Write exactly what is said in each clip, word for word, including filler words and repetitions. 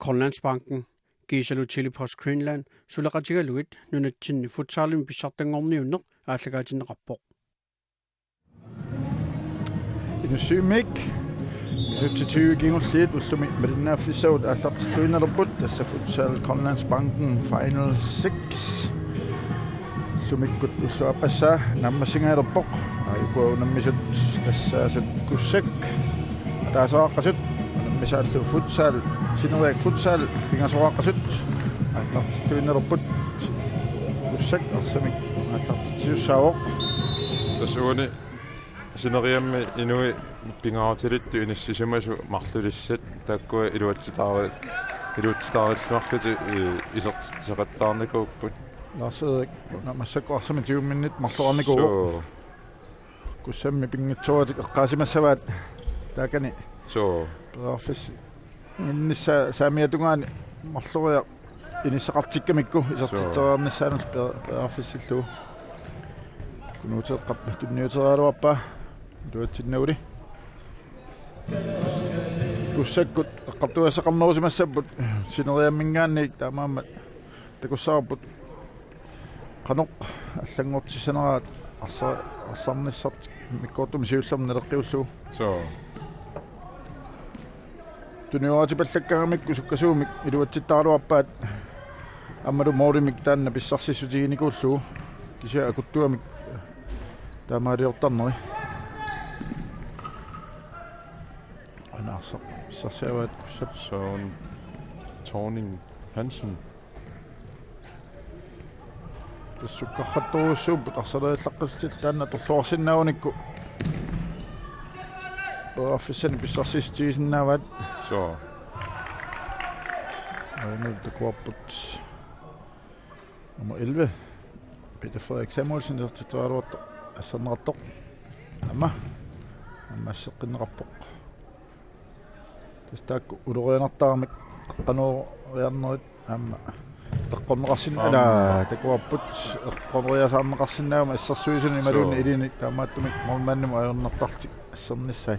Grønlandsbanken, kiisalu Tele-Post Greenland suleqatigalugit nunatsinni futsalimi pissartanngorniunneq aallakaatinneqarpoq. Inussivimmiit minutsit tyve kingulliit ullumi malinnaaffissavut aallartilluinnalerput, tassa Futsal Grønlandsbanken Final seks. Ullumikkut ulluappassaa naammassingajalerpoq. Aajuku unammisut tassaasut Kussak ataaseraqqasut, unammisaallu Futsal, Sineriak Futsal pingasoriaqqasut aallartilluinnalerput. Kussak arsamik aallartitsisussaavoq. Tassa uani Sineriammi inuit pingaarutilittut inissisimasut marlulissat taakkua iluatsitaari-, iluatsitaarilluarlutik, eh, isertitsisoqattaarnikuupput. Lars Erik, una massakkut arsamik tyveminnit marloriarnikuuvoq. Suu. Kussammi pinngitsooratik eqqaasimassavaat taakani. Suu. Periarfissi- innissaa saamiata tungaani marloriaq inissaqartikkamikku isertitseriarnissaanut pe-, periarfissillugu. Kunuuteeqqap tunniuteriaraluarpaa iluatsinnaguli. Kussakkut eqqartugassaqarnerusimassapput Sineriamminngaanniit, taamaammat takussavarput qanoq allanngortissaneraat arsa-, arsarnissartik immikkoortumi siullermi naleqqiullugu. Suu. Tunioratipallakkaaramikku sukkasuumik iluatsittaraluarpaat aammalu moolimik taanna pissarsissutiginikuullugu, kisianni akuttuamik taamaaliortarneri. Anaarsa pissarsiavaat Kussap. Søren Thorning Hansen. Tassukkarfattorujussuupput arsaleriallaqqissutit taanna torluarsinnaagunikku. Periarfissanik pissarsissutigisinnaavaat. Suu. Aamma takuarput nummer elleve, Peter Frederik Samuelsen, isertitseriaraluartoq asserneqartoq. Aamma. Aamma asseqqinneqarpoq. Tassa taakku ulorianartaramik qanooriarnerit aamma eqqorneqarsin-, aamma. Alaa, takuarput eqqoriasaarneqarsinnaagami assersuisuni imaluunniit. Suu. Ilinik taamaattumik målmandimut ajornartarlutik assernissai.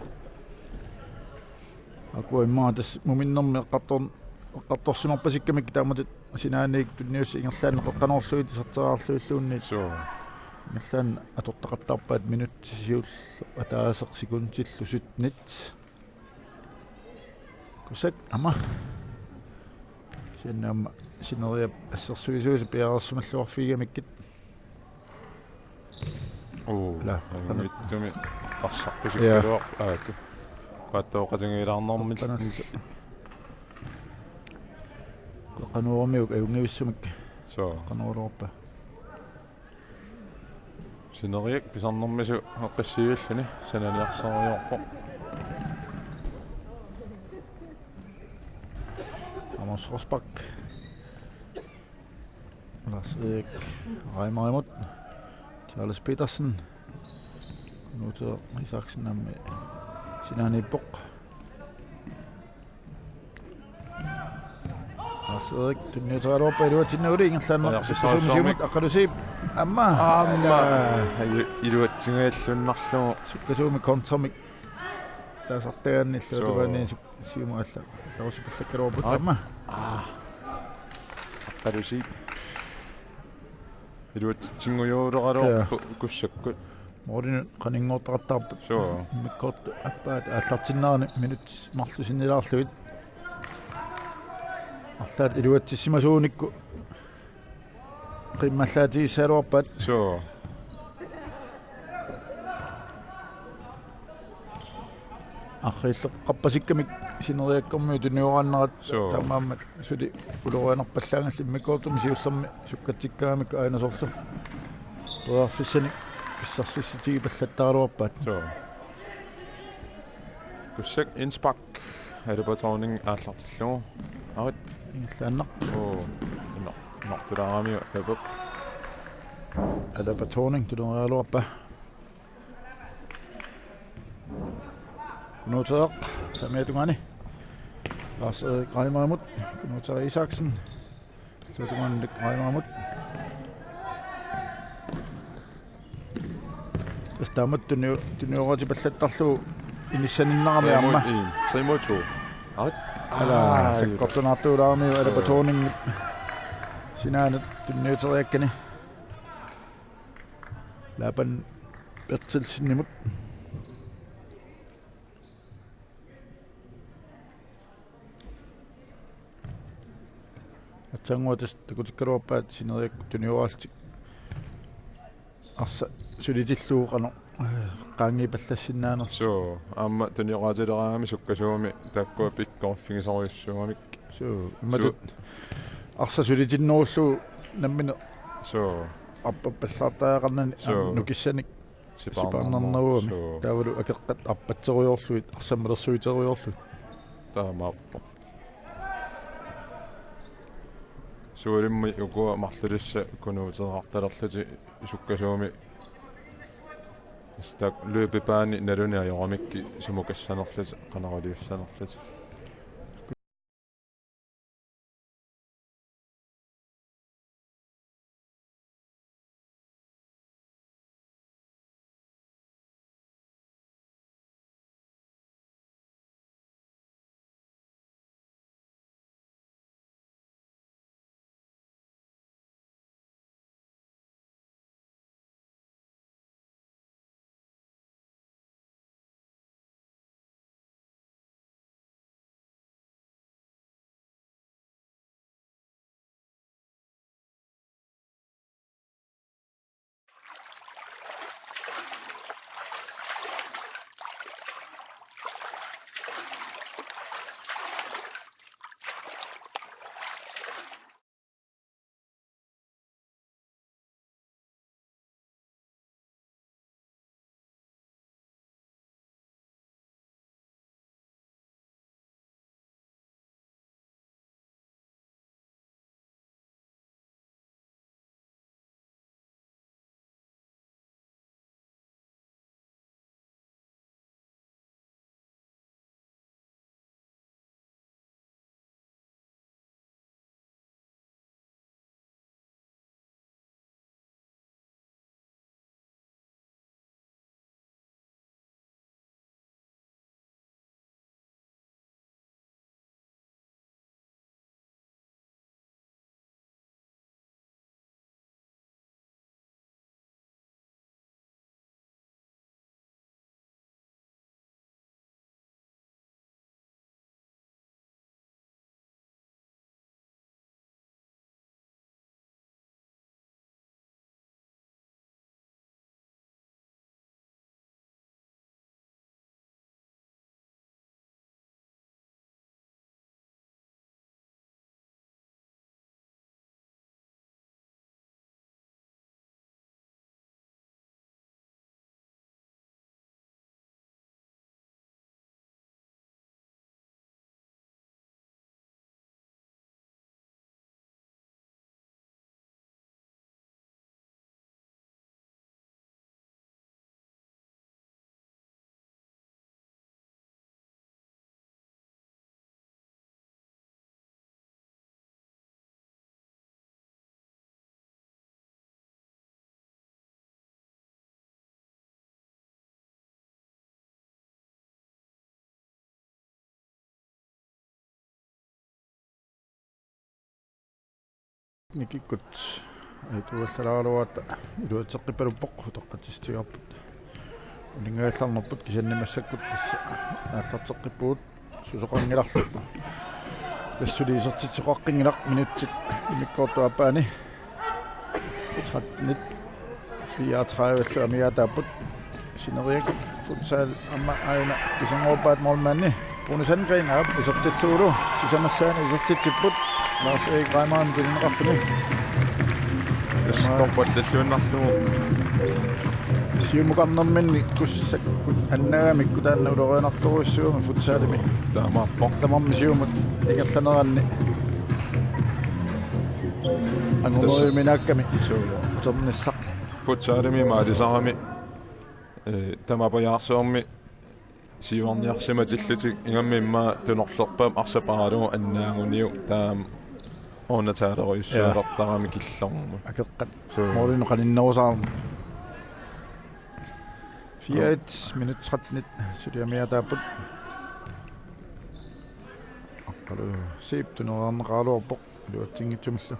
Akua immaqa tassa muminnermi eqqartor-, eqqartorsimarpasikkamik taamatut sinaaniit tunniussat ingerlaannaq qeqqanoorlugit iserteriarlugilluunniit. Suu. Ingerlaannaq atortaqattaarpaat minutsit siulleq ataaseq sekundillu syttenit. Kussak aamma. Kisianni aamma Sineriap assersuisuisa piareersimalluarfigigamikkit. Uu, la, ajunngitsumik arsarpasik. Ja. Kaluar-, aatu. Paattooqatigiilaarnermik. Qanoq. Qanoq uamiuk ajunngivissumik. Suu. Qanoq uloorpa. Sineriak pisarnermisoq eqqissiivilluni sananiarsariuarpoq. Amos Rosbach. Lars Erik Reimerimut. Charles Petersen. Kunuuteq Isaksen aamma sinaaniippoq. Lars Erik tunniuteriaraluarpaa iluatsinnaguli ingerlaannaq. Periarfissarissumik. Sukkasuumik siumut Aqqalusiip. Aamma. Aamma. Aa. Ilu-, iluatsingajalluinnarlugu. Sukkasuumik kontramik. Taasartagaanni illuatungaani. Suu. Suk-, siumut alla-, tarussipallakkaluarput. Aa. Aamma. Aa. Aqqalusiip. Iluatsitsinngujussuuleraluarpoq. Ja. Ku-, Kussakkut. Moolinut qaninngortaqattaarput. Suu. Immikkoortut aappaat aallartinnerani minutsit marluk sinnilaarlugit. Arlaat iluatsissimasuunikku qiimmallaatigissaagaluarpaat. Suu. Arriilleqqappasikkamik Sineriakkormiut tunioraannarat. Suu. Taamaammat suli ulorianarpallaanngillat immikkoortumi siullermi sukkatsikkaangamikku aana soorlu periarfissanik pissarsissutigipallattaaraluarpaat. Suu. Kussak indspark. Alaba Thorning aallartillugu. Arit. Ingerlaannaq. Oo. Inar-, inartulaaramiuk Alaba. Alaba Thorning tuneriaraluarpaa. Kunuuteeraq saamiata tungaani. Lars Erik Reimerimut. Kunuuteeraq Isaksen. Illuatungaanut Reimerimut. Tassa taamatut tunio-, tunioratipallattarlugu inissaninnerami aamma. Tre mod en. Tre mod to. Arit. Ala, aa, sakkortunaartuulaarmiu, ala, suu, betoning sinaanut tunniuteriakkani. Laban Berthelsenimut. Aatsaannguaq tassa takutikkaluarpaat sineriakkut tunioraallutik arsaq sulitillugu qanoq, eh, qaangiipallassinnaanersoq. Suu, aamma tunioqaatileraangami sukkasuumik taakkua pikkoriffigisorujussuugamik. Suu, imatut, suu, arsaq sulitinnerullugu nammineq, suu, arpappallaartariaqarnani, suu, aamma nukissanik sipaarnerneruami. Sipaarnerneruami. Suu. Taavalu akeqqat arpatserujoorlugit, arsammalersuiterujoorlugit. Taamaappoq. Suulimmi ukua marlulissat kunuuteqartalerlutik sukkasuumik. Taakku løbebanen naluni ajoramikkit sumukassanerlutik, qanoq iliussanerlutik. Nikikkut atuallalaaraluarutta iluatseqqippaluppoq, utoqqatsissutigaarput. Uninngajallarnerput kisianni massakkut tassa aallarteqqippugut. Susoqanngilarlu. Tassa suli isertitsisoqaqqinngilaq minutsit immikkoortup aappaani. Tretten fireogtredive-llu amigaataapput. Sineriak futsal aamma aajuna kiserngorupaat målmandi. Rune Sandgren aap isertillugulu. Sisamassaani isertitsipput. Lars Erik Reimer tunineqarluni. Yes, aamma korpallalluinnarlugu. Siumukarnerminni kussakkut annagamikkut taanna ulorianartorujussuugami futsalimi. Taamaappoq. Tamarmik siumut ingerlaneranni. Angumeriuminaakkami. Suu. Uternissaa. Futsalimi maalisarami, eh, tamapajaarsuarmi siuarniarsimatillutik ingammik immaqa tunorlerpaamik arsaq paralugu annaaguniuk taama ornataalerujussuulertarami killormut. Akeqqat. Suu. Målinik qaninnerusaarami. Fire et, minut tretten suli amigaataapput. Aqqalu Zeeb tuneriarneqaraluarpoq iluatsinngitsumillu.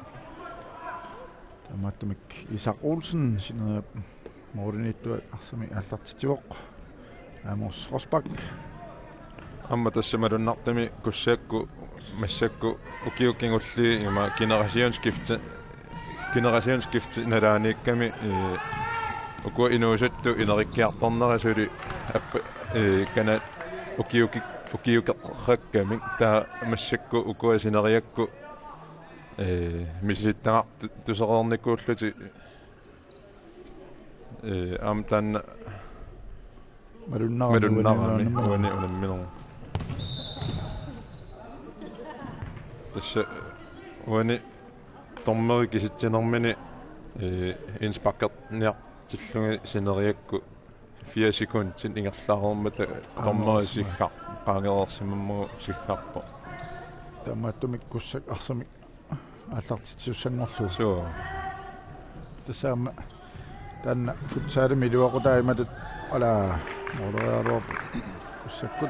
Taamaattumik Isak Olsen sineriak målimiittuat arsamik aallartitsivoq. Amos Rosbach. Aamma tassa malunnartumik Kussakkut massakkut ukiut kingulliit ima generationsskifte, generationsskifte nalaaniikkami, ee, ukua inuusuttut ineriartornerat suli appa, ee, kana ukiuki-, ukiukeqqakkamik taava massakkut ukua sineriakkut, ee, misilittagartusereernikuullutik, ee, aamma taanna malunnarami malunnarami uani uani unammineruvoq. Tassa uani dommeri kisitsinermini, ee, indsparkerniartillugit sineriakkut fire sekundit ingerlareermata dommeri sigga-, qaangereersimammagu siggarpoq. Taamaattumik Kussak arsamik aallartitsisussanngorlugu. Suu. Tassa aamma taanna futsalimi iluaqutaa imatut, ala, måleriaraluarpoq Kussakkut.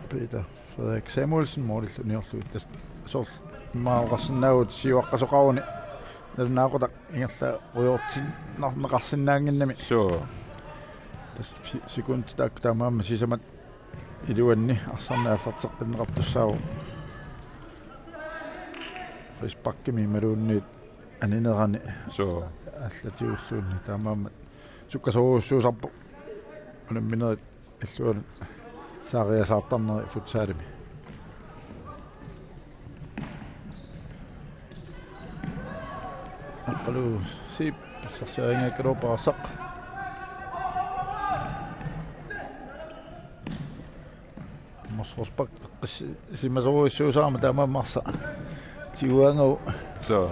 Peter Frederik Samuelsen målillu uniorlugu. Tassa soorlu immaqa oqarsinnaavugut siuaqqasoqaruni nalunaaqutaq ingerlarujoortinnarneqarsinnaannginnami. Suu. Tassa fi-, sekundit taakku taamaammat sisamat iluanni arsarneq aallarteqqinneqartussaavoq. Frisparkimi imaluunniit aninerani. Suu. Allatigulluunniit taamaammat sukkasoorujussuusarpoq unamminerit illuanut saariasaartarneri futsalimi. Aqqalu Zeeb pissarsiarinngikkagaluarpoq arsaq. Amos Rosbach eqqis-, simasorujussuusarami taamaammat arsaq tiguaannarlugu. Suu.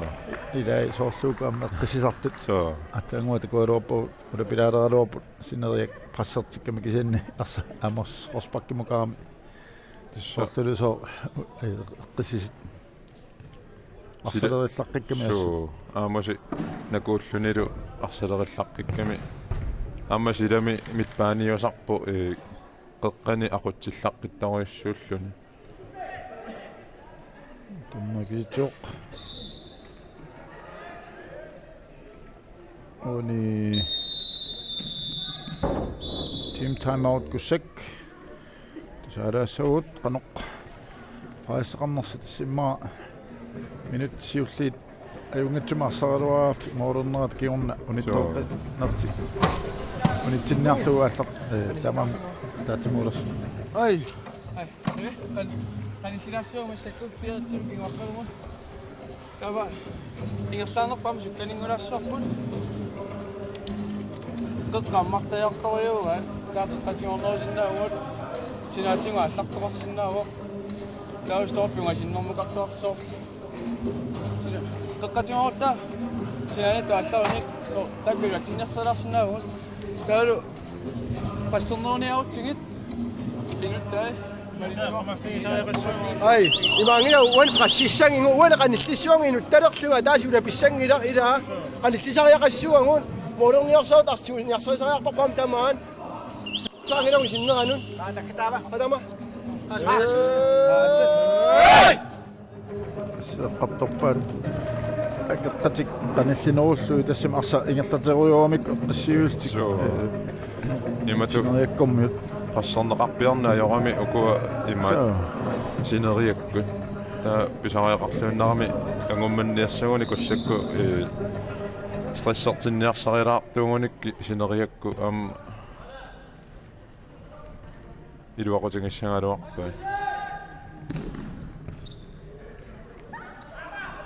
Ilai soorlu uku aamma eqqissisartut. Suu. Aatsaannguaq takugaluarpagut ulapilaaleraluarput sineriak pressertikkami kisianni arsaq Amos Rosbachimukami. Tassa. Soorluluunniit eqqissisut. Sila-, arsalerillaqqikkami assut. Suu, Amosi nakuullunilu arsalerillaqqikkami. Aamma silami midtbaneiusarpoq, ee, qeqqani aqutsillaqqittarujussuulluni. Tamakkiitsoq. Uani team timeout Kussak. Tusaalaassaagut qanoq paasisaqarnersoq, tassa immaqa minutsit siulliit ajunngitsumik arsaraluaraluarlutik målernerat kingorna unittoqqinnertik. Unitsinniarlugu aallaq, ee, taamaammat ataatsimoorlutik. Ai. Ai. Qan-, qanillilaassuugut massakkut fire timer kinguaqqalumut. Taava ingerlaarnerpaamik sukkaninngulaassavarput. Qeqqat ammartariartorujuugaat, taava qeqqatigoornerusinnaavugut, sinaatigut aallartoqarsinnaavoq. Taava Storff ungasinnermukartoqartoq. Sina-, qeqqatigoorutta sinaaniittut aallarunik, so-, taakku iluatsinniarsarilaarsinnaavugut. Taavalu presserneruniarutsigit. Inuttai. Ai, imaanngilaq uani pressissanngilaq, uani qanillissuanngilaq inuttalerlunga, taava siulapissanngilara, ilaa qanillisariaqassuagut, målerniarsaat arsiuniarsarisariaqarpagut tamaat. Saanngilaq sinneranut. Aa, takkataava. Atama. Ai! Seeqqartorpaat akeqqatik qanillinerullugit, tassami arsaq ingerlaterujoramikku eqqissiviillutik. Suu. Ee, imatut sineriakkormiut. Presserneqarpiarneq ajorami ukua imaat. Suu. Sineriakkut. Taava pisariaqarluinnarami angummanniassaguni Kussakkut, ee, stressertinniarsarilaartuugunik sineriakkut aamma iluaqutigissagaluarpaat.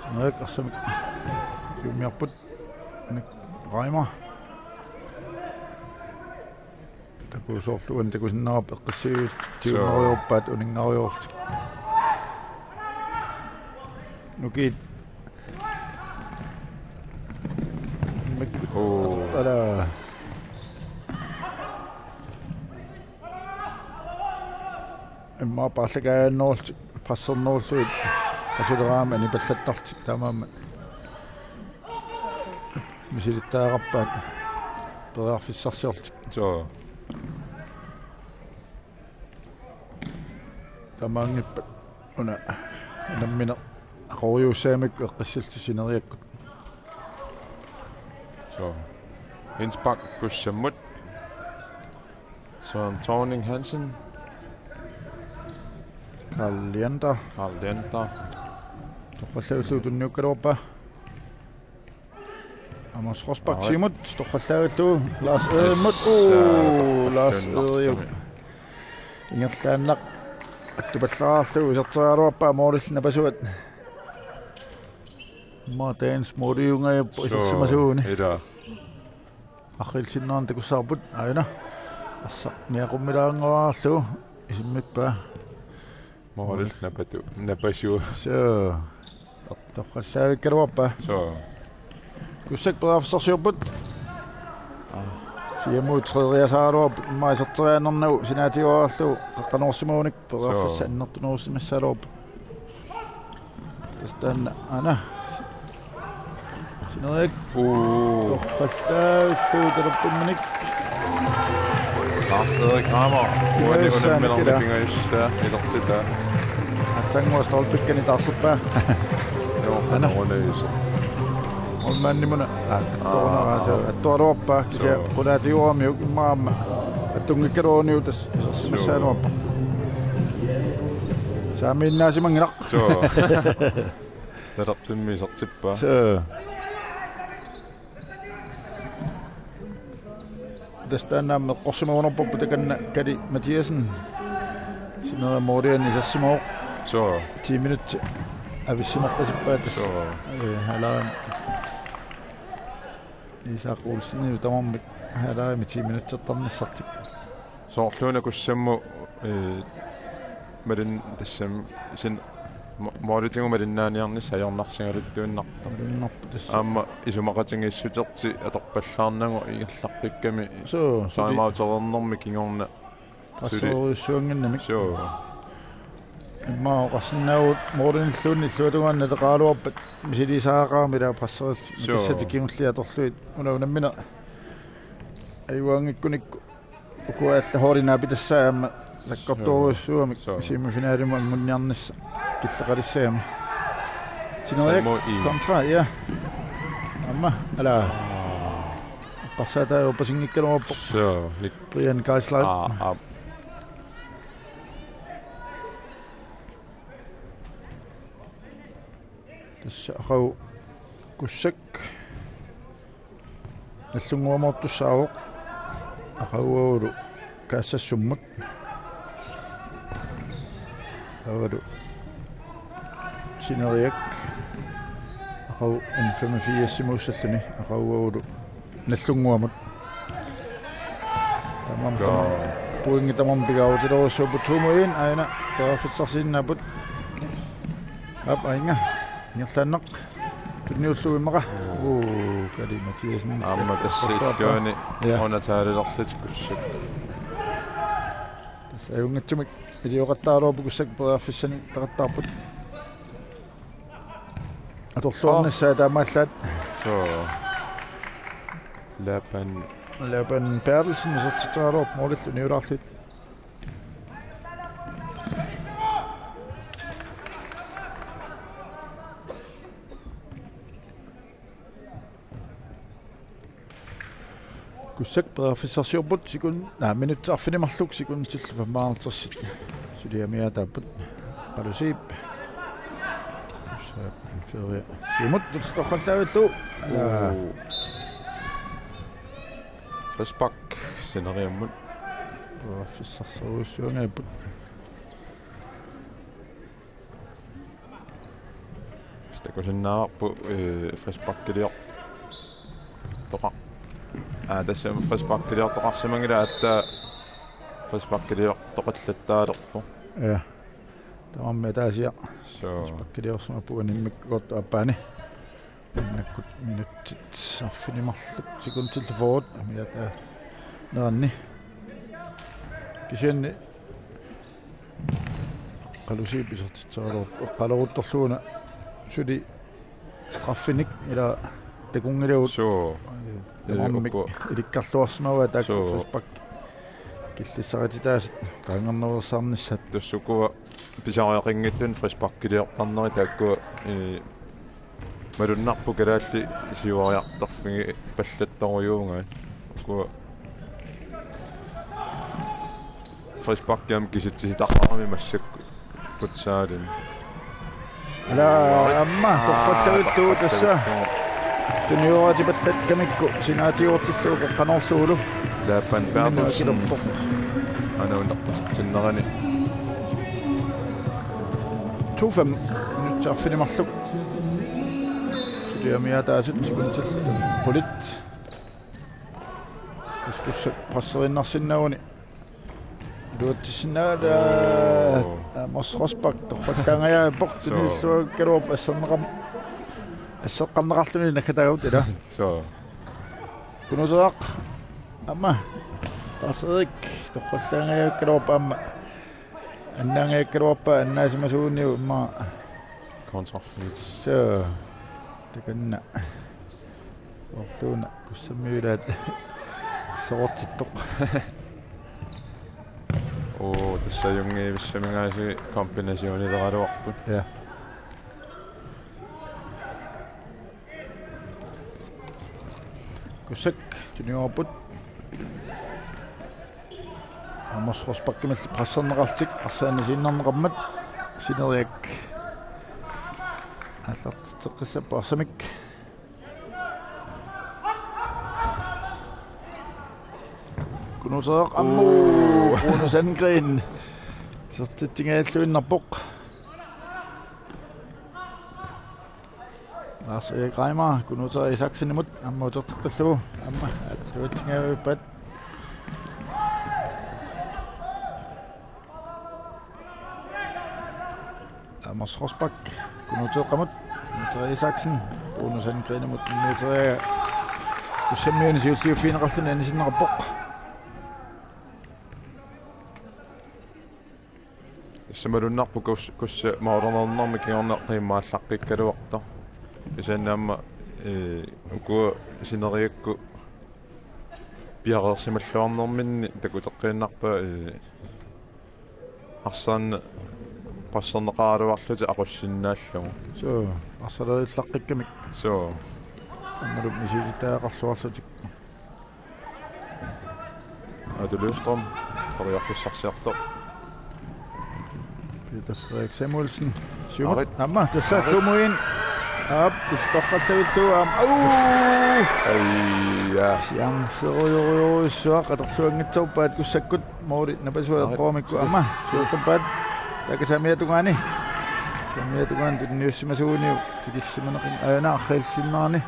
Sinaak arsamik siumiarput. Nik Reimer. Takusoorlu uani takusinnaavarput eqqissiviit. Suu. Tiunngarujoorpaat uninngarujoorlutik. Nukiit. Mik-, oo. Ala. Immaqa paallakaajannerullutik, pressernerullugit, qasuleraangama anipallattarlutik taamaammat. Misilittagaqarpaat periarfissarsiorlutik. Suu. Tamaanngippat una unammineq aqoriussaamik eqqissillutik sineriakkut. So. Indspark Kussammut. Søren Thorning Hansen. Karl Leander. Karl Leander. Torrallavillugu tunniukkaluarpaa. Amos Rosbach siumut, torrallavillugu Lars Erimut. Uu, Lars Eriup ingerlaannaq attupallaraarlugu iserteriaraluarpaa målillu napasuat. Immaqa dagens måliungajapput isersimasuuguni. Ila. Arriilsinnaani takussavarput aana. Arsaq niaqummilaannguarlugu isimmippaa. Målillu napatu-, napasuat. So. Torrallaavikkaluarpaa. So. Kussak periarfissarsiorput. Siumut tredjeriasaaraluarput immaqa iserteriaannarnagu sinaatigoorlugu qaqqanuarsimagunik periarfissaq annertunerussimassagaluarpoq. Tassa taanna aana. Sineriak. Uu. Torrallaavillugu talerpumminik. Lars Erik Kramer. Uani unamminermi pingajussaa isertitaa. Aatsaannguaq stolpikkanik taarserpaa. Joo, aana. Uani iser. Målmandimuna. Attuarnaraasu. Attuaraluarpaa kisianni qulaatigooramiuk immaqa aamma. Attunngikkaluaruniuk tassa isersimassagaluarpoq. Saamiinnaasimanngilaq. So. Talerpummi isertippaa. So. Tassa taanna aamma eqqorsimagunarparput takanna Kali Mathiassen. Sineriak måliani isersimavoq. So. Ti minutsit avissimaqasippaat tassa. So. Ee, halvleg. Isak Olsen tamarmik halvlegimi ti minutsertarnissartik. Soorluuna Kussammut, eh, malin-, tassami sin-, mo-, målitigut malinnaaniarnissaq ajornarsigaluttuinnartoq. Malunnarpoq tassa. Aamma isumaqatigiissutertik atorpallaarnagu ingerlaqqikkami. So, suli. Timeoutereernermi kingorna. Suli. Qasserujussuannginnamik. So. Immaqa oqarsinnaavugut målinilluunniit illuatungaani naleqaraluarpat misiliisariaqarami ilaa presserillutik. So. Mikissatik kingulliit atorlugit una unammineq ajugaanngikkunikku. Ukua alla holdit naapitassaat aamma sakkortoorujussuugamik. So. Semifinalimut anguniarnissaq killeqalissagami. Sineriak. Samu i. Kontra, ja. Aamma, ala. Eqqarsaataajuppassinngikka luappoq. So, nik-. Brian Geisler. Aa, aa. Tassa aqagu Kussak. Nallunnguamoortussaavoq. Aqaguagulu Kaassassumut. Taavalu Sineriak. Aqagu N femogfirsimuussalluni. Aqaguagulu Nallunnguamut. Tamanna. Joo. Tamanna. Pointit tamanna pigaarutilerujussuupput, to-mut en aana. Periarfissarsiinnaapput. Aap, aajuna. Ingerlaannaq. Tunniullugu immaqa. Uu, Kali Mathiassen. Aamma tassa illuanni. Ja. Una taalilerlutik Kussak. Tassa ajunngitsumik ilioqattaaraluarpoq Kussak periarfissanik taqattaarput. Atorluarnissaa taamaallaat. Joo. Laban. Laban Berthelsen isertitseraluarpoq målillu niulaarlugu. Kussak periarfissarsiorput sekund-, naa, minutsit arfineq-marluk, sekuntillu femoghalvtreds. Suli amigaataapput. Qalusiip. Kussak, Feria. Siumut, torrallaavillugu. Ala. Uu. Frispark, sineriammut. Periarfissarsiorujussuangaapput. Takusinnaavarput, eh, frisparkiliortoqa-. Aa, tassa frisparkiliortoqarsimanngilaq, aatsaat frisparkiliortoqallattaalerpoq. Ja. Tamarmik ataasiaq. Suu. Frisparkiliorsimappat uanimmik kort aappaani. Maannakkut minutsit arfineq-marluk, sekuntillu fyrre, amigaataanerani. Naanni. Kisianni Qalusiip isertitseraluarpoq, eqqaaleruttorluuna suli straffinik ila takunngilagut. Suu. Tamarmik uku ilikkarluarsimavaat taakku. Suu. Frispark killissarititaasat qaangernersaarnissat. Tassa ukua Pisariaqanngitsut frisparkiliortarnerit taakku, eh, malunnarpoq kalaallit siuariartarfigipallattorujuugaat. Ukua frisparkiam kisitsisitaqarami massakkut futsaliani. Ala aamma toqqallavillugu tassa. Tunioratipallatkamikku sinaatigoortillugu qeqqanoorlugulu. Laappan Berthelsen. Minnuakilerpoq. Aana unerputitsinnerani. To fem. Minutsit arfineq-marluk. Suliamiaataasut sekuntillu qulit. Iskussat presseriinnarsinnaaguni. Iluatsissinnaagaluarput. Oo. Amos Rosbach toqqallaangajappoq. Soo. Tunilluakkaluarpoq asserneqarn-, asseqqarneqarluni naggataagavut ila. Soo. Kunuuteeraq. Aamma. Lars Erik toqqallaangajappoq aamma. Annaangajakkaluarpaa annaasimasuuniuk immaqa. Kontrafeits. Soo. Takanna. Ortuuna Kussammiut ilaat soortittoq. Oo, tassa ajunngivissaminngaanniit kombinationileraluarput. Ja. Kussak tuniorput. Amos Rosbachimillu presserneqarlutik arsaanni isiginnaarneqarmat. Sineriak aallartitseqqissapput arsamik. Kunuuteeraq aamma. Oo. Rune Sandgreen. Isertitsingajalluinnarpoq. Lars Erik Reimer, Kunuuteeraq Isaksenimut, aamma uterteqqillugu, aamma, atuatsingajaviippaat. Amos Rosbach, Kunuuteeqqamut, Kunuuteeraq Isaksen, Rune Sandgreenimut, Kunuuteeraq Kussammiuni siulliuffigineqarluni anisinneqarpoq. Tassa malunnarpoq Kus-, Kussap målernernermi kingorna qiimmaallaqqikkaluartoq. Kisianni aamma, eh, ukua sineriakkut piareersimalluarnerminni takuteqqiinnarpaa, eh, arsaanni presserneqaraluarlutik aqussinnaallugu. Soo, arsaleriillaqqikkamik. Soo. Aammalu misilittagaqarluarlutik. Aatu Løvstrøm, periarfissarsiortoq. Peter Frederik Samuelsen. Siumut. Arit. Aamma, tassa Arit. Tumuin. Aap, toqqallavillugu aamma. Au! Ai, ja. Chancerujorujussuaq atorluanngitsoorpaat Kussakkut. Måli, napasua Arit. Eqqorumikku aamma. Tiuqqippaat. Taakku saamiata tungaani. Saamiata tungaani tunniussimasuuniuk. Tikissimaneqin ajana arriilsinnaani.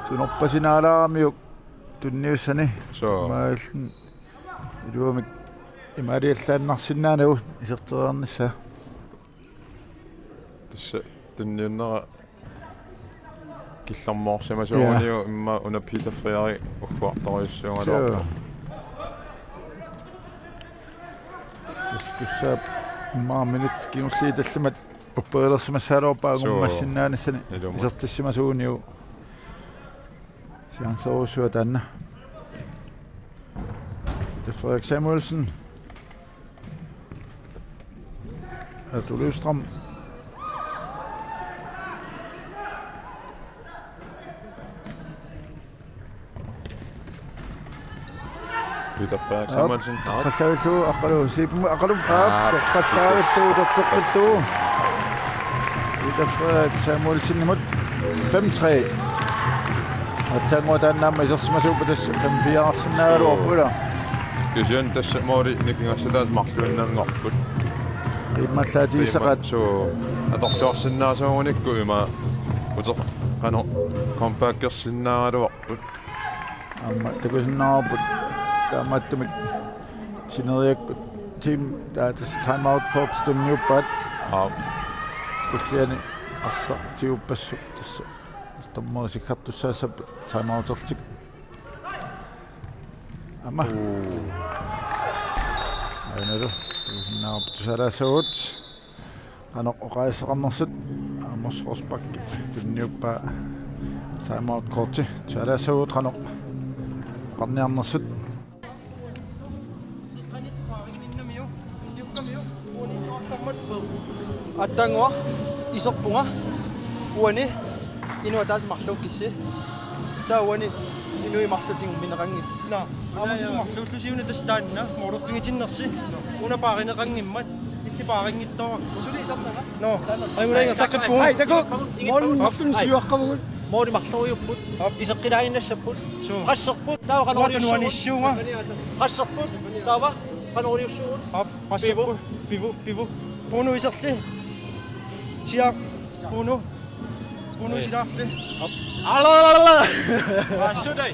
Tunorpasinaalaaramiuk tunniussani. Soo. Maallin iluamik imaaliallaannarsinnaanagu iserteriarnissaa. Tassa tunniunnera killormoorsimasuuguniuk. Joo. Immaqa una Peter Frederik ugguartorujussuugaluarpoq. Joo. Kus-, Kussaap immaqa minutsit kingulliit tallimat upperilersimassagaluarpaa. Soo. Angummassinnaanissaanni. Ilumut. Isertissimasuuguniuk. Chancerujussuaq taanna. Peter Frederik Samuelsen. Aatu Løvstrøm. Peter Frederik Samuelsen. Aap. Toqqallavillugu, Aqqalu, Siipum, Aqqalu, aap, aap, toqqallavillugu, uterteqqillugu. Peter Frederik Samuelsenimut fem tre. Aatsaannguaq taanna aamma isersimasuuppat tassa fem fire-sinnaagaluarpoq, ilaa. Kisianni tassa måli nikingassutaat marluinnanngorput. Qiimmallaatigisaqaat. Suu, atorluarsinnaasuugunikku ima uteq qanoq comebackersinnaagaluarput. Aamma takusinnaavarput taamaattumik sineriakkut team, taa, tassa timeout court tunniuppaat. Aap. Tulliani arsaq tiguppassuk tassa. Dommerit sikkartussaassapput timeouterlutik. Aamma. Uu. Aanalu. Takusinnaavarput tusaalaassavagut. Qanoq oqaaseqarnersut, Amos Rosbach tunniuppaa timeout courti. Tusaalaassavagut qanoq oqarniarnersut. Aatsaannguaq iserpunga uani inuk ataaseq marluukkissi. Taava uani inuit marluk tigummineqanngillat. Naa, aamma suli marluullusi una tassa taanna, mooruffigitinnersi. Una paarineqanngimmat, illit paarinngitsoorput. Suli isernaga? Nå, ajunga ingerlaqqippugut. Ai, taku. Mooruffigitinnersi siuaqqavugut. Mooruffigitinnersi marluupput. Aap. Iseqqilaaginnassapput. Suu. Qasserput, taava qanoq iliussuugut. Nuannissuunga. Qasserput, taava qanoq iliussuugut. Aap. Qasserput. Pivu, pivu, pivu. Puunu iserli. Siaq. Puunu. Puunu isilaarli. Ala, ala, ala. Assut ai.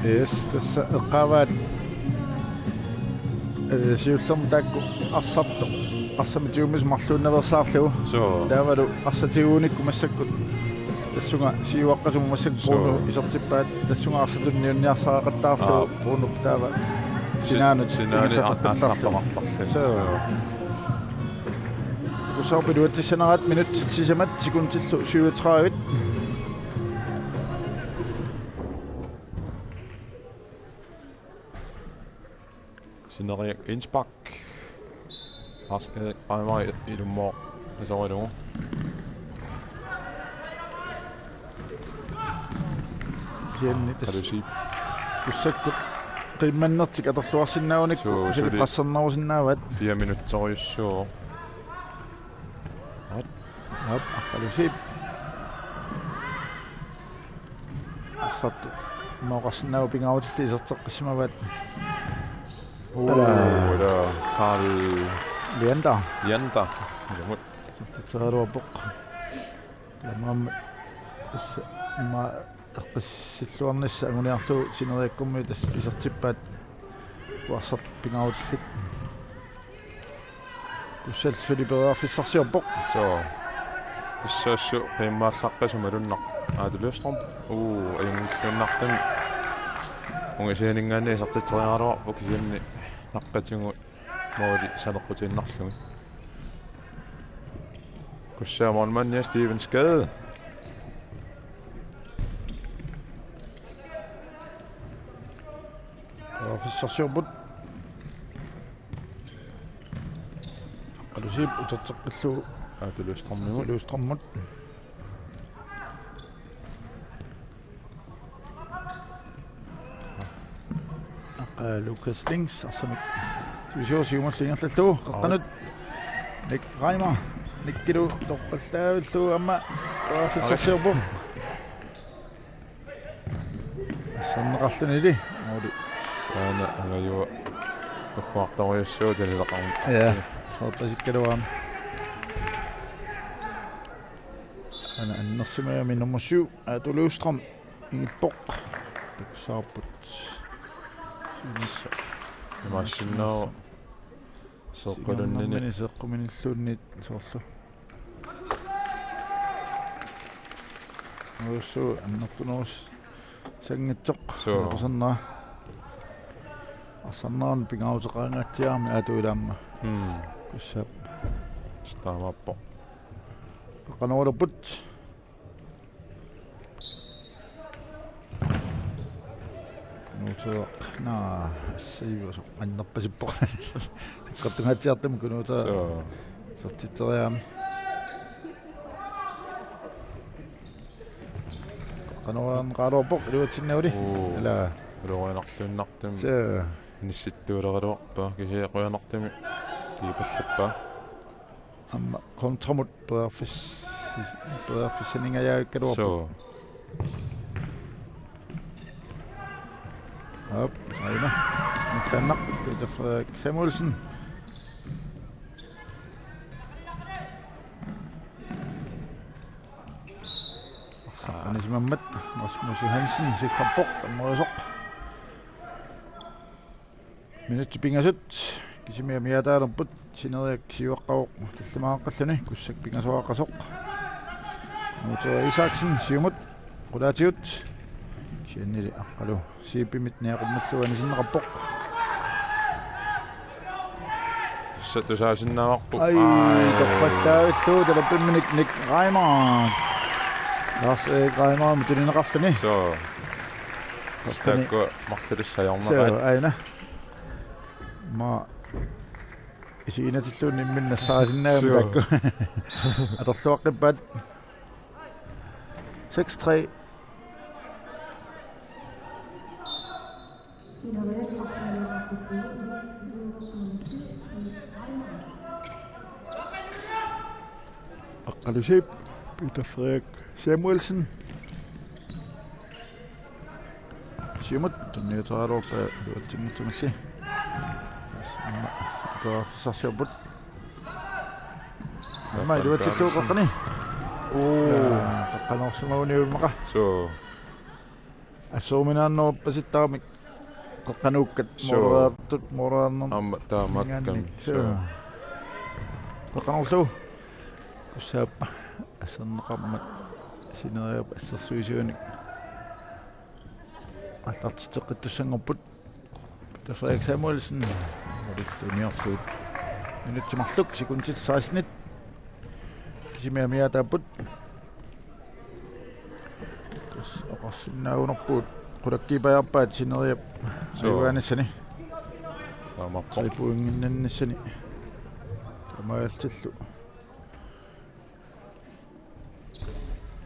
Yes, tassa eqqaavaat. Eh, siullermik taakku arsartoq. Arsamik tigummissat marluinnaveersaarlugu. Suu. Taavalu arsaq tiguunikku massakkut. Tassunga siuaqqasumik massakkut. Suu. Puunu isertippaat. Tassunga arsaq tunniunniarsariaqattaarlugu. Aap. Puunup taava sinaanut sinaani ingerlateqartarlugu. Suu. Takussavarput iluatsissanerat minutsit sisamat sekundillu syvogtredive. Sineriak indspark. Lars Erik Reimer ilummooq asorilugu. Kisianni tassa Kalusi. Kussakkut qimmannertik atorluarsinnaagunikku. Suu, suli suli. Qassernerusinnaavaat. Fire minutterujussuuvoq. Aap, Aqqalusiip. Arsartoq nooqarsinnaavoq, pingaarutillit iserteqqissimavaat. Uu, ala. Ala, Karl Leander. Leander. Ilumut. Isertitseriaraluarpoq. Taamaammat tassa immaqa eqqissilluarnissaq anguniarlugu sineriakkummi tassa isertippaat. Arsartoq pingaarutillit. Kussallu suli periarfissarsiorpoq. Suu. Tassa assut qimmaallaqqisumik malunnarpoq. Aatu Løvstrøm. Uu, ajunngilluinnartumik. Ungasianinngaanniit isertitseriaraluarpoq kisianni naqqatigut mooli saleqqutiinnarlugit. Kussaap målmandia Steven Skade. Periarfissarsiorput. Aqqalusiip uterteqqillugu. Aatu Løvstrømimut. Aatu Løvstrømimut. Aqqa Lukas Lings, arsamik. Tuisio siumullu ingerlallugu, qaqqanut. Nick Reimer, Nickilu, torrallaavillugu aamma. Periarfissarsiorpoq. Asserneqarluni. Oli. Aana angajua. Ukkuartorujussuuvoq talileqarmat. Ja, sorpasikkaluarami. Aana annersimagami nummer syv, Aatu Løvstrøm, ingippoq. Takussavarput. Imaassinnaavoq. Seeqqulunnini. Seeqquminilluunniit soorlu. Uussu annertunerussanngitsoq. Suu. Arsarnera. Arsarnerani pingaaruteqaangaatsiarami Aatu ilaamma. Hmm. Kussaap. Taamaappoq. Qaqqanoorulerput. Kunuuteeraq. Naa, assiivoq annerpasippoq. Takkortungaatsiartumik Kunuuteeraq. Suu. Isertitseriarami. Qanorluunniit qaaloorpoq iluatsinnaavali. Uu. Ila. Ulorianarluinnartumik. Suu. Inissittuuleraluarpaa kisianni qujanartumik. Kiipallappaa. Aamma kontramut periarfis-, periarfissaningajavikkaluarpoq. Suu. Aap, aina. Mutlannak, Peter Frederik Samuelsen. Anisimammat, Rasmus Johansen, sikkerpoq, anmorisoq. Minutsit pingasut, kisimiami ataarput, sineriak siuaqqavoq, tallimaaqqalluni, kussak pingasoriaqqasoq. Nuuteeraq Isaksen, siumut, qulaatigut. Kisiannili Aqqalu, siipimit niaqummallugu anisinneqarpoq. Tassa tusaasinnaavarput. Ai, ai. Torrallaavillugu, talerpimminik Nick Reimer. Lars Erik Reimer, mitulineqarluni. Suu. Takkani. Taakku marlulissaajorneqaat. Suu, aina. Ma. isiginnatilluunniit imminnut nassaarisinnaagami. Suu. Taakku atorluaqqippaat. Seks tre. Aqqalusiip, Peter Frederik Samuelsen. Siumut tunniuteriaraluarpaa iluatsinngitsumalli. Tassa aamma periarfissarsiorput. Aamma iluatsillugu qeqqani. Uu. Qeqqanoorsimaguniuk immaqa. Suu. Assuuminaanneruppasittarmik qeqqanuukkat. Suu. Moorartut moorarner. Aamma taamaakkamik. Suu. Suu. Qeqqanoorlugu. Kussaappa asserneqarmat sineriak assersuisuunik aallartitseqqittussanngorput. Peter Frederik Samuelsen. Ulillu niortuut. Minutsit marluk, sekundit sekstenit. Kisimi amigaataapput. Tassa oqarsinnaagunarpugut qulakkeerpajaarpaat sineriak. Suu. Ajugaanissani. Taamaappoq. Tre pointinnannissani. Taamaalillutillu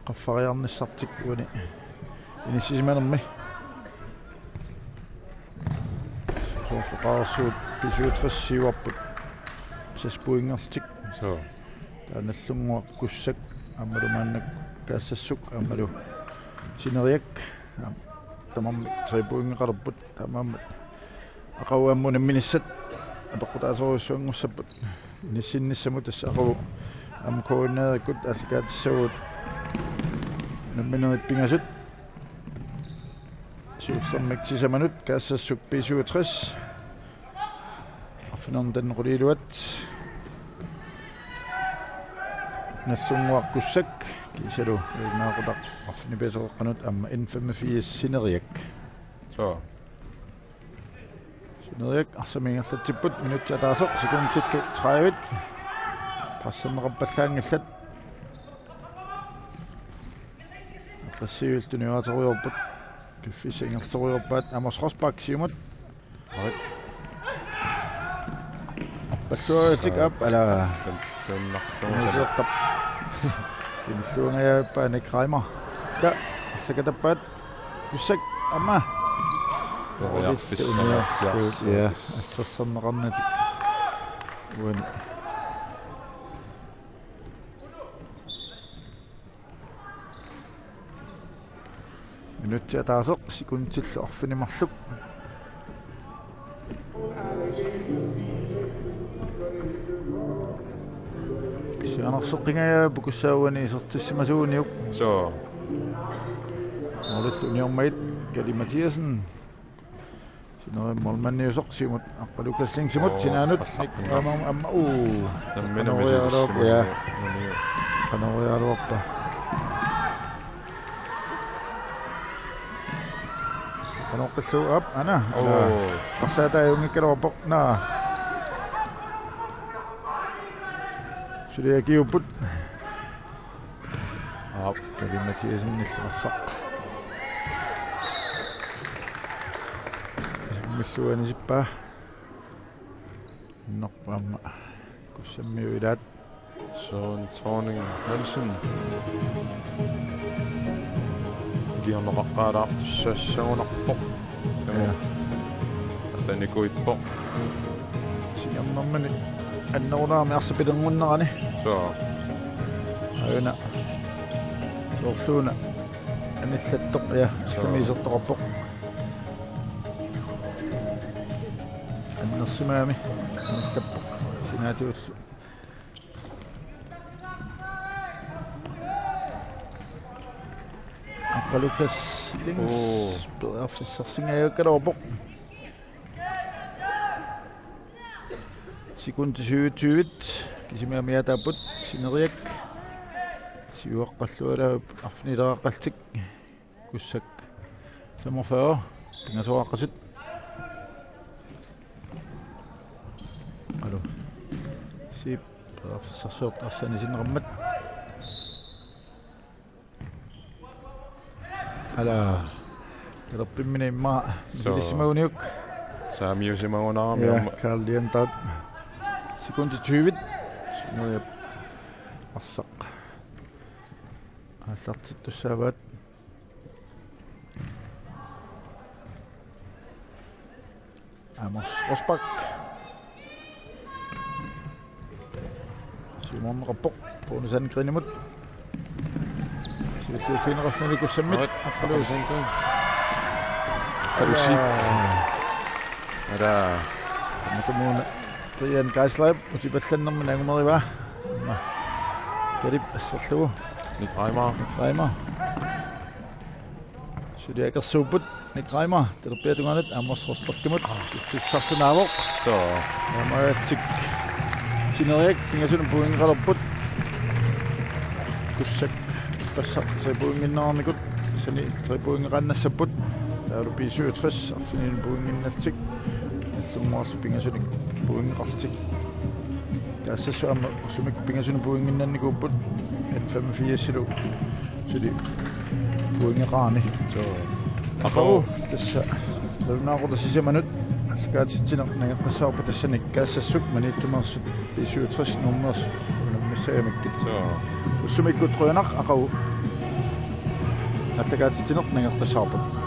qaffariarnissartik uani inissisimanermi. Soorlu qararsut B syvogtres siuarput seks pointerlutik. Suu. Taava Nagdlunguaq, Kussak aammalu maannakkut Kaassassuk aammalu sineriak. Aam, tamarmik tre pointeqalerput. Taamaammat aqagu aamma unamminissat apeqqutaasorujussuanngussapput inissinnissamut. Tassa aqagu aamma K N R-ikkut aallakaatissavagut unamminerit pingasut. Siullermik sisamanut Kaassassuk B syvogtres. Arfineq-marlunnequliiluat. Nagdlunguaq, Kussak kiisalu Erik Naaqutaq arfineq-pingasoqaqqanut aamma N femogfirs sineriak. Suu. Sineriak arsamik ingerlatsipput, minutsit ataaseq, sekundillu tredive. Presserneqarpallaanngillat. Aqqassiivillu tunioraaterujoorput. Piffissap ingerlaterujoorpaat. Amos Rosbach siumut. Oj. Arpalluaratik, aap, ala. Arpalluinnarlugu. Nuuseertap. Timilluangajappaat Nick Reimer. Ka, sakatappaat. Kussak aamma. Periarfissaqartiarsuutis. Ja, assersorneqarnatik. Uani. Minutsit ataaseq, sekundillu arfineq-marluk. Sianerseqqingajapput Kussaap uani isertissimasuuniuk. Suu. Målillu uniormagit Kali Mathiassen. Sineriak målmandiusoq siumut, Aqqa Lukas Lingsimut. Oo, sinaanut. Nik aamma, aamma, uu. Nammineq qanoq ujaraluarpa, ja. Nammineq. Qanoq ujaraluarpa. Qanoq qillugu, aap, aana. Oo. Naa. Qassaataa ajunngikkaluarpoq, naa. Suli akiupput. Aap. Kali Mathiassenillu arsaq. Isimmilu anisippaa. Innarpaamma. Kussammiut ilaat. Søren Thorning Hansen. Ikiorneqaqqaalaartussassagunarpoq. Ja. Atanikuippoq. Singernermini annerulaarmi arsaq pilerngunnerani. Suu. Aajuna. Soorluuna anillattoq, ja, suu, allami isertoqarpoq. Annersimagami anillappoq. Sinaatigullu. Aqqa Lukas Lings. Oo. Periarfissarsingajaakkaluarpoq. Sekundit syvogtyve. Kisimi amigaataapput sineriak. Siuaqqallualaat arfinileraqqallutik. Kussak femogfyrre. Pingasoqaqqasut. Alu. Siip. Periarfissarsiortoq arsaq anisinneqarmat. Ala. Talerpimmini immaqa. Suu. Mikilissimaguniuk. Saamiusimagunarami. Ja, aamma. Karl Liendahl. Sekundit tyve. Sinuiap arsaq aallartittussaavaat. Amos Rosbach. Siumorneqarpoq bonusangrebimut. Siulliuffigineqarluni Kussammit. Aqqaluusi. Aqqaluusi. Ala. Tamatumuuna Brian Geisler utipallannermik nangumerivaa. Kalip asserlugu. Nick Reimer. Nick Reimer. Suli akersuupput. Nick Reimer, talerpiata tungaanut Amos Rosbachimut. Fissarlunaavoq. Så. Maamagatsikk. Sineriak pingasunut pointeqalerput. Kussak ippassaq tre pointinneqarnikut. Sani tre pointeqaannassapput. Taavalu B syvogtres, arfinilinnik pointinnallutik. Allunnguarlu pingasunik pointeqarlutik. Kaassassut aamma ullumikkut pingasunik pointinnannikuupput. N femogfirsilu. Suli pointeqarani. Så. Aqagu. Tassa. Nalunaaqutaq sisamanut. Aallakaatitsineq nangeqqissavarput tassani Kaassassuk Maniitsumeersut B syvogtres Nuummeersut unammissagamikkit. Så. Ullumikkut qujanaq aqagu. Aallakaatitsineq nangeqqissavarput.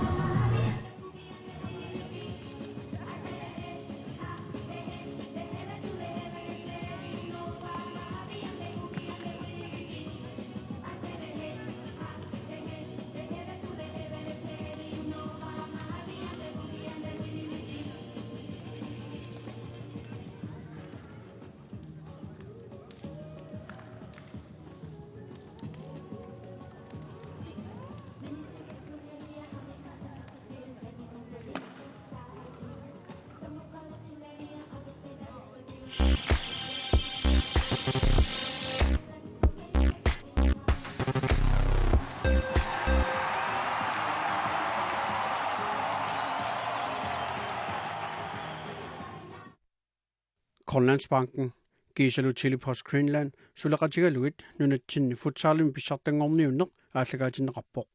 Grønlandsbanken, kiisalu Tele-Post Greenland suleqatigalugit nunatsinni futsalimi pissartanngorniunneq aallakaatinneqarpoq.